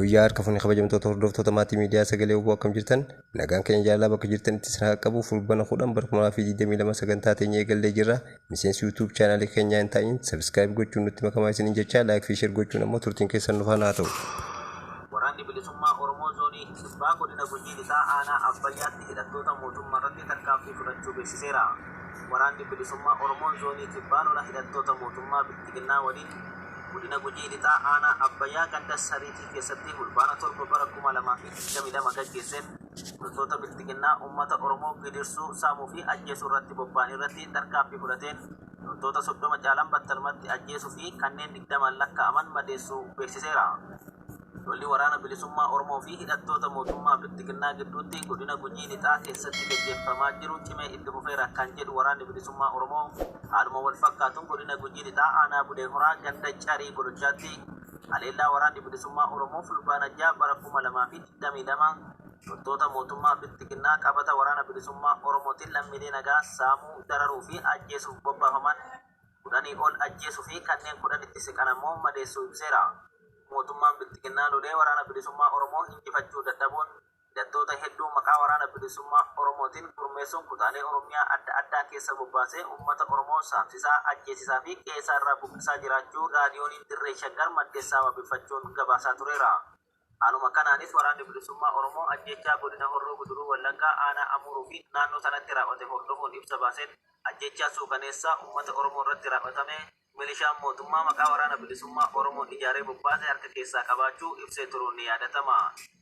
Yooyyaa harka fuunee kabajamtoota hordoftoota maatii miidiyaa sagalee obbo akkam jirtan nagaan keenya jaalalaa bakka jirtanitti isin haa qabu fulbana 10 bara 2022 sagantaa teenya eegallee jirra. Miseensi YouTube chaanaalii keenyaa hin ta'in subscribe gochuun nutti makamaa isiniin jecha like fi share gochuun ammoo turtiin keessan nu faana haa ta'u. Waraanni Bilisummaa Oromoo Zoonii Kibbaa Godina Gujii Lixaa Aanaa Abbayyaatti hidhattoota mootummaarratti tarkaanfii fudhachuu beeksiseera. Waraanni Bilisummaa Oromoo Zoonii Kibbaa lola hidhattoota mootummaa Bilxiginnaa waliin Godina Gujii Lixaa Aanaa Abbayyaa ganda Sariitii keessatti Fulbaana 7 bara 2022 gaggeesseen loltoota Bilxiginnaa uummata Oromoo gidirsuu, saamuu fi ajjeesuu irratti bobba'an irratti tarkaanfii fudhateen loltoota 30 caalan battalumatti ajjeesuu fi kanneen 20n lakkaa'aman madeessuu beeksiseera. Lolli Waraana Bilisummaa Oromoo fi hidhattoota mootummaa Bilxiginnaa gidduutti Godina Gujii Lixaa keessatti gaggeeffamaa jiru cimee itti fufeera kan jedhu Waraanni Bilisummaa Oromoo, haaluma wal fakkaatuun Godina Gujii Lixaa Aanaa Bulee Horaa ganda Carii Golochaatti haleellaa Waraanni Bilisummaa Oromoo Fulbaana 6 bara 2022 loltoota mootummaa Bilxiginnaa qabata Waraana Bilisummaa Oromootiin lammiilee nagaa saamuu, dararuu fi ajjeesuuf bobbaafaman kudhanii ol ajjeesuu fi kanneen 10tti siqan ammoo madeessuu ibseera. Mootummaan Bilxiginnaa lolee Waraana Bilisummaa Oromoo injifachuu dadhabuun hidhattoota hedduu maqaa Waraana Bilisummaa Oromootiin gurmeessuun kutaalee Oromiyaa adda addaa keessa bobbaasee uummata Oromoo saamsisaa, ajjeesisaa fi qe'ee isaa irraa buqqisaa jiraachuu Raadiyooniin Dirree Shaggar maddeessaa wabeeffachuun gabaasaa tureera. Haaluma kanaanis Waraanni Bilisummaa Oromoo ajjeechaa Godina Horroo Guduruu Wallaggaa Aanaa Amuuruu fi naannoo sanatti raawwate hordofuun ibsa baaseen ajjeechaa suukaneessaa uummata Oromoo irratti raawwatame milishaan mootummaa maqaa Waraana Bilisummaa Oromoon ijaaree bobbaase harka keessaa qabaachuu ibsee turuun ni yaadatama.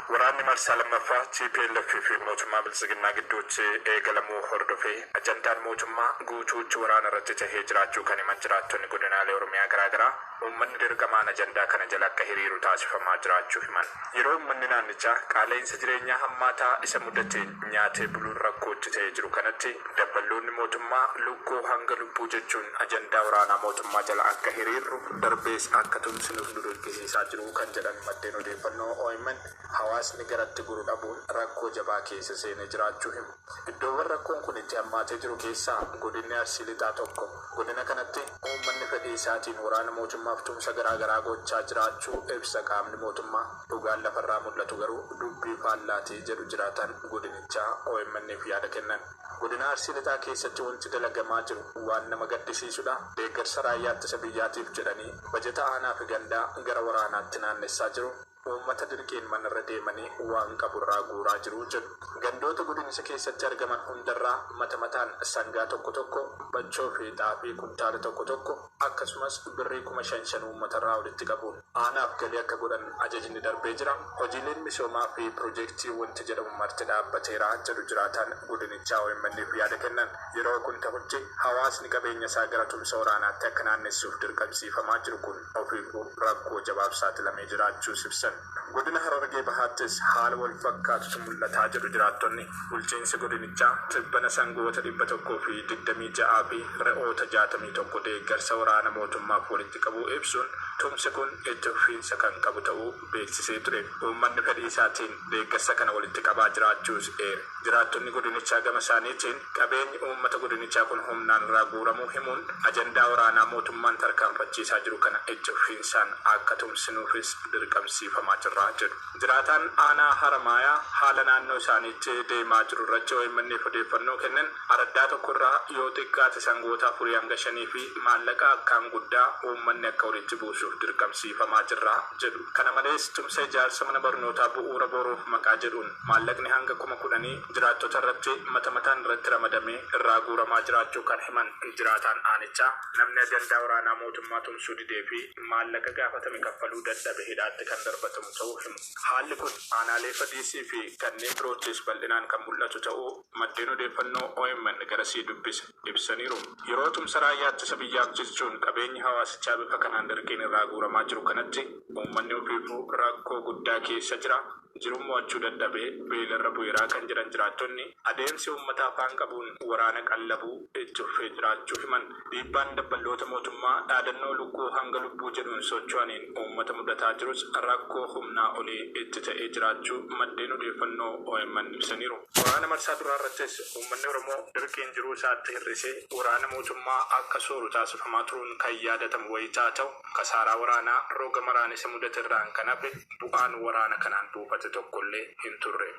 Waraanni marsaa 2ffaa tplf fi mootummaa Biltsiginnaa gidduutti eegalamuu hordofee ajandaan mootummaa guutuutti waraana irratti tahee jiraachuu kan himan jiraattonni godinaalee Oromiyaa garaa garaa, uummanni dirqamaan ajandaa kana jala akka hiriiru taasifamaa jiraachuu himan. Yeroo uummanni naannichaa qaala'iinsa jireenyaa hammaataa isa mudateen nyaatee buluun rakkoo itti ta'ee jiru kanatti dabballoonni mootummaa lukkuu hanga lubbuu jechuun ajandaa waraanaa mootummaa jala akka hiriirru darbees akka tumsinuuf nu dirqisiisaa jiru kan jedhan maddeen odeeffannoo omn, hawaasni garatti guru dhabuun rakkoo jabaa keessa seenee jiraachuu himu. Iddoowwan rakkoon kun itti hammaatee jiru keessaa Godinni Arsii Lixaa tokko. Godina kanatti uummanni fedhii isaatiin waraana mootummaaf tumsa garaa garaa gochaa jiraachuu ibsa qaamni mootummaa. Dhugaan lafarraa mul'atu garuu dubbii faallaati jedhu jiraataan godinichaa OMN'f yaada kennan. Godina Arsii Lixaa keessatti wanti dalagamaa jiru waan nama gaddisiisudha. Deeggarsa raayyaa ittisa biyyaatiif jedhanii bajata aanaafi gandaa gara waraanaatti naannessaa jiru. Uummata dirqiin manarra deemanii waan qaburraa guuraa jiru jedhu. Gandoota godinicha keessatti argaman hundarraa mata mataan sangaa tokko tokko, bachoo fi xaafii kuntaala tokko tokko akkasumas birrii 5000 shan uummatarraa walitti qabuun aanaaf galii akka godhan ajajni darbee jira. Hojiileen misoomaa fi pirojeektii wanti jedhamu marti dhaabbateera jedhu jiraataan godinichaa OMN'f yaada kennan. Yeroo kun tahutti hawaasni qabeenyasaa gara tumsa waraanaatti akka naannessuuf dirqamsiifamaa jiru kun ofiifuu rakkoo jabaaf saaxilamee jiraachuus ibsan. Godina Harargee Bahaattis haala walfakkaatutu mul'ataa jedhu jiraattonni. Bulchiinsi godinichaa tibbana sangoota 126 fi re'oota 61 deeggarsa waraana mootummaaf walitti qabuu ibsuun tumsi kun itti fufiinsa kan qabu ta'uu beeksisee ture. Uummanni fedhii isaatiin deeggarsa kana walitti qabaa jiraachuus eere. Jiraattonni godinichaa gama isaaniitiin qabeenyi uummata godinichaa kun humnaan irraa guuramuu himuun ajandaa waraanaa mootummaan tarkaanfachiisaa jiru kana itti fufiinsaan akka tumsinuufis dirqamsiifamaa jirra jedhu. Jiraataan aanaa Haramaayaa haala naannoo isaaniitti deemaa jiru irratti OMN'f odeeffannoo kennen araddaa tokko irraa yoo xiqqaate sangoota afurii hanga shanii fi maallaqa akkaan guddaa uummanni akka walitti buusuuf dirqamsiifamaa jirra jedhu. Kana malees tumsa ijaarsa mana barnootaa bu'uura boruuf maqaa jedhuun maallaqni hanga kuma kudhanii jiraattota irratti mata mataan irratti ramadamee irraa guuramaa jiraachuu kan himan jiraataan aanichaa, namni ajandaa waraanaa mootummaa tumsuu didee fi maallaqa gaafatame kaffaluu dadhabe hidhaatti kan darbatamu ta'uu himu. Haalli kun aanaalee Fadiisii fi kanneen biroottis bal'inaan kan mul'atu ta'uu maddeen odeeffannoo omn garasii dubbise ibsaniiru. Yeroo tumsa raayyaa ittisa biyyaaf jechuun qabeenyi hawaasichaa bifa kanaan dirqiin irraa guuramaa jiru kanatti uummanni ofiifuu rakkoo guddaa keessa jira. Jiruun mo'achuu dadhabee beelarra bu'eeraa kan jiran jiraattonni, adeemsi uummata afaan qabuun waraana qallabuu itti fufee jiraachuu himan. Dhiibbaan dabballoota mootummaa dhaadannoo lukkuu hanga lubbuu jedhuun socho'aniin uummata mudataa jirus rakkoo humnaa olii itti ta'ee jiraachuu maddeen odeeffannoo OMN ibsaniiru. Waraana marsaa duraa irrattis uummanni Oromoo dirqiin jiruu isaatti hir'isee waraana mootummaa akka sooru taasifamaa turuun kan yaadatamu wayitaa ta'u, kasaaraa waraanaa roga maraan isa mudate irraan kan hafe bu'aan waraana kanaan buufate tokkollee hin turre.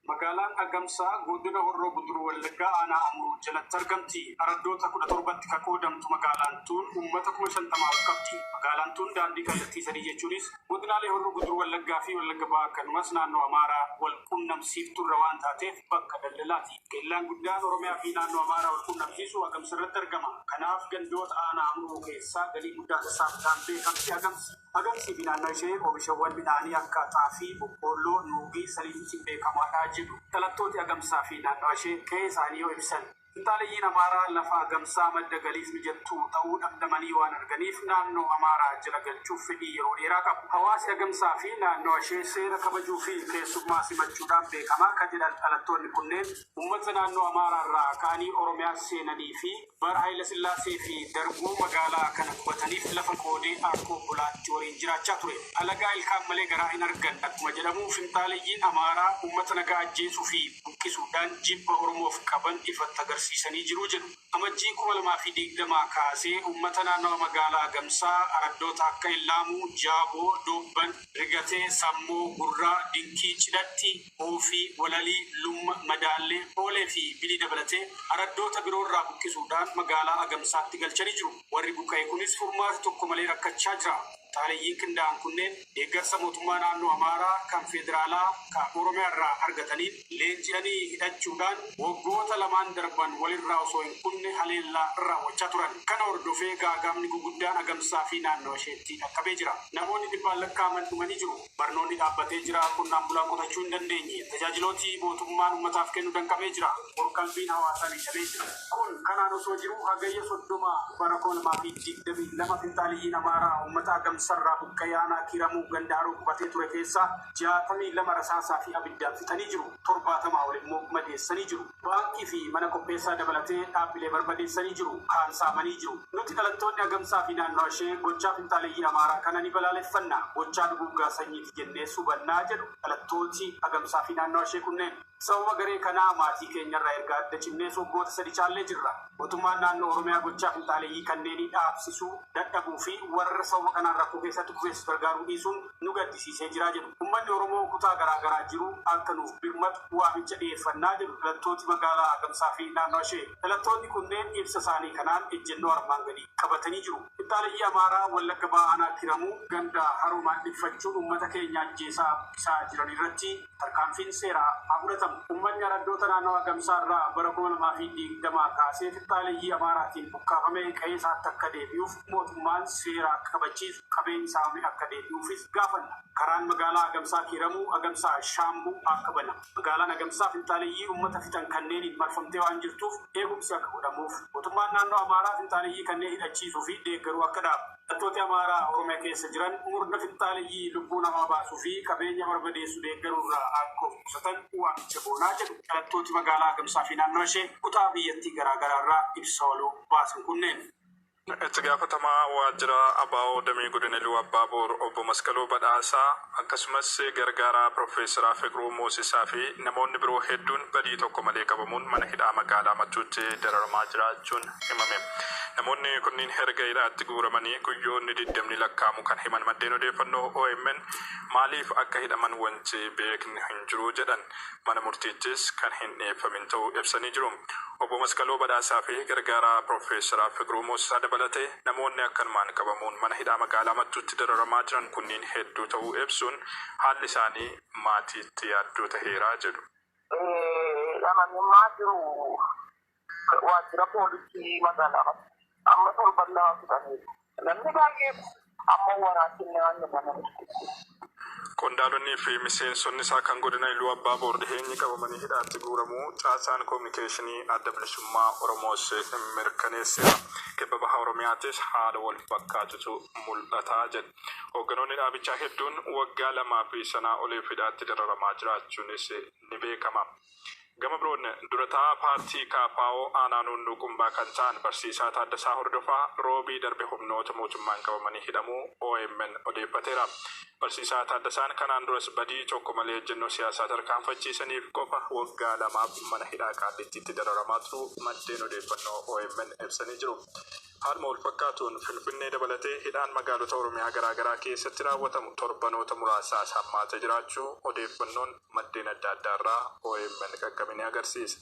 Magaalaan Agamsaa godina Horroo Guduruu Wallaggaa aanaa Amuruu jalatti argamti. Araddoota 17tti kan qoodamtu magaalaan tun uummata 50,000 ol qabdi. Magaalaan tun daandii kallattii sadii, jechuunis godinaalee Horroo Guduruu Wallaggaa fi Wallagga Bahaa, akkasumas naannoo Amaaraa wal qunnamsiifturra waan taateef bakka daldalaati. Keellaan guddaan Oromiyaa fi naannoo Amaaraa wal qunnamsiisu Agamsa irratti argama. Kanaaf gandoota aanaa Amuruu keessaa galii guddaa sassaabuudhaan beekamti Agamsi. Agamsii fi naannoo ishee oomishawwan midhaanii akka xaafii, boqqoolloo, nuugii, saliixiitiin beekamaadha jedhu dhalattooti Agamsaa fi naannoo ishee qe'ee isaanii yoo ibsan. Finxaaleyyiin Amaaraa lafa Agamsaa madda galiif mijattuu ta'uu dhamdhamanii waan arganiif naannoo Amaaraa jala galchuuf fedhii yeroo dheeraa qabu. Hawaasi Agamsaa fi naannoo ishee seera kabajuu fi keessummaa simachuudhaan beekamaa kan jedhan dhalattoonni kunneen, uummata naannoo Amaaraa irraa ka'anii Oromiyaa seenanii fi bara Haayila Sillaasee fi Darbuu magaalaa kana qubataniif lafa qoodee akka obbolaatti waliin jiraachaa ture. Alagaa ilkaan malee garaa hin argan akkuma jedhamu, finxaaleyyiin Amaaraa uummata nagaa ajjeesuu fi buqqisuudhaan jibba Oromoof qaban ifatti agarsiisanii jiru jedhu. Amajjii 2020 kaasee uummata naannawa magaalaa Agamsaa araddoota akka Illaamuu, Jaaboo, Doobban, Rigatee, Sammoo, Gurraa, Dinkii, Cidhatti, Hoofii, Walalii, Lumma, Madaallee, Hoolee fi Bilii dabalatee araddoota biroorraa buqqisuudhaan magaalaa Agamsaatti galchanii jiru. Warri buqqa'e kunis furmaata tokko malee rakkachaa jira. Finxaaleyyiin qindaa'an kunneen deeggarsa mootummaa naannoo Amaaraa, kan federaalaa, kan Oromiyaa irraa argataniin leenji'anii hidhachuudhaan waggoota lamaan darban walirraa osoo hin kunne haleellaa raawwachaa turan. Kana hordofee gaagaamni guguddaan Agamsaa fi naannoo isheetti dhaqqabee jira. Namoonni dhibbaan lakkaa'aman dhumanii jiru. Barnoonni dhaabbatee jira. Qonnaan bulaan qotachuu hin dandeenye. Tajaajilooti mootummaan uummataaf kennu danqamee jira. Qorqalbiin hawaasaa miidhamee jira. Kun kanaan osoo jiru, Hagayya 30 bara 2022 finxaaliyyiin Amaaraa uummata Agamsarraa buqqa'ee aanaa Kiiramuu ganda Haroo qubatee ture keessaa 62 rasaasaa fi abiddaan fixanii jiru. 70 ol immoo madeessanii jiru. Baankii fi mana qopheessaa dabalatee dhaabbilee barbadeessanii jiru. Kaan saamanii jiru. Nuti dhalattoonni Agamsaa fi naannoo ishee gochaa finxaaleyyii Amaaraa kana ni balaaleffanna. Gochaa duguuggaa sanyiiti jennee hubannaa jedhu dhalattooti Agamsaa fi naannoo ishee kunneen. Sababa garee kanaa maatii keenyarraa erga adda cinnee waggoota 3 caallee jirra. Mootummaan naannoo Oromiyaa gochaa finxaaleyyii kanneenii dhaabsisuu dadhabuu fi warra sababa kanaan rakkoo keessatti kufeessu gargaaruu dhiisuun nu gaddisiisee jira jedhu. Uummanni Oromoo kutaa garaa garaa jiru akka nuuf birmatu waamicha dhiyeeffannaa jedhu dhalattooti magaalaa Agamsaa fi naannoo ishee. Dhalattoonni kunneen ibsa isaanii kanaan ejjennoo armaan gadii qabatanii jiru. Finxaaleyyii Amaaraa Wallagga Bahaa aanaa Kiramuu ganda Haroo maadheffachuun uummata keenya ajjeesaa buqqisaa jiran irratti tarkaanfiin seeraa haa fudhatamu. Uummanni araddoota naannoo Agamsaa irraa bara 2020 kaasee finxaaleyyii Amaaraatiin buqqaafame qe'ee isaatti akka deebi'uuf mootummaan seera akka kabachiisu, qabeenyi saamame akka deebi'uufis gaafanna. Karaan magaalaa Agamsaa Kiiramuu, Agamsaa Shaambuu akka banamu. Magaalaan Agamsaa finxaaleyyii uummata fixan kanneeniin marfamtee waan jirtuuf eegumsi akka godhamuuf. Mootummaan naannoo Amaaraa finxaaleyyii kanneen hidhachiisuu fi deeggaruu akka dhaabu. Hidhattooti Amaaraa Oromiyaa keessa jiran murna finxaaleyyii lubbuu namaa baasuu fi qabeenya barbadeessu deeggaruu irraa akka of qusatan waamicha goonaa jedhu dhalattooti magaalaa Agamsaa fi naannoo ishee kutaa biyyattii garaa garaa irraa ibsa waloo baasan kunneen. Itti gaafatamaa waajjira ABO damee godina Iluu Abbaa Boor obbo Masqaluu Badhaasaa, akkasumas gargaaraa Piroofeesaraa Fiqiruu Moosisaa fi namoonni biroo hedduun badii tokko malee qabamuun mana hidhaa magaalaa Mattuutti dararamaa jiraachuun himame. Namoonni kunniin erga hidhaatti guuramanii guyyoonni 20 lakkaa'amu kan himan maddeen odeeffannoo OMN, maaliif akka hidhaman wanti beekni hin jiru jedhan. Mana murtiittis kan hin dhiyeeffamin ta'uu ibsanii jiru. Obbo Masqaluu Badhaasaa fi gargaaraa Piroofeesaraa Fiqiruu Moosisaa dabalatee namoonni akkanumaan qabamuun mana hidhaa magaalaa Mattuutti dararamaa jiran kunniin hedduu ta'uu ibsuun, haalli isaanii maatiitti yaaddoo taheeraa jedhu. Hidhamanii jiru waajjira poolisii magaalaa amma torban 2 fixaniiru. Namni baay'ee amma waraabbii naannoo mana. Qondaalonni fi miseensonni isaa kan godina Iluu Abbaa Boor dhiheenyi qabamanii hidhaatti guuramuu caasaan koominikeeshinii Adda Bilisummaa Oromoos mirkaneesseera. Kibba Baha Oromiyaattis haala wal fakkaatutu mul'ataa jedha. Hoogganoonni dhaabichaa hedduun waggaa 2 fi sanaa oliif hidhaatti dararamaa jiraachuunis ni beekama. Gama biroon dura taa'aa paartii KFO aanaa Nuunnuu Qumbaa kan ta'an Barsiisaa Taaddasaa Hordofaa Roobii darbe humnoota mootummaan qabamanii hidhamuu OMN odeeffateera. Barsiisaa Taaddasaan kanaan duras badii tokko malee ejjennoo siyaasaa tarkaanfachiisaniif qofa waggaa lamaaf mana hidhaa Qaallittiitti dararamaa turuu maddeen odeeffannoo OMN ibsanii jiru. Haaluma walfakkaatuun Finfinnee dabalatee hidhaan magaalota Oromiyaa garaa garaa keessatti raawwatamu torbanoota muraasaa as hammaatee jiraachuu odeeffannoon maddeen adda addaa irraa OMN qaqqabe ni agarsiisa.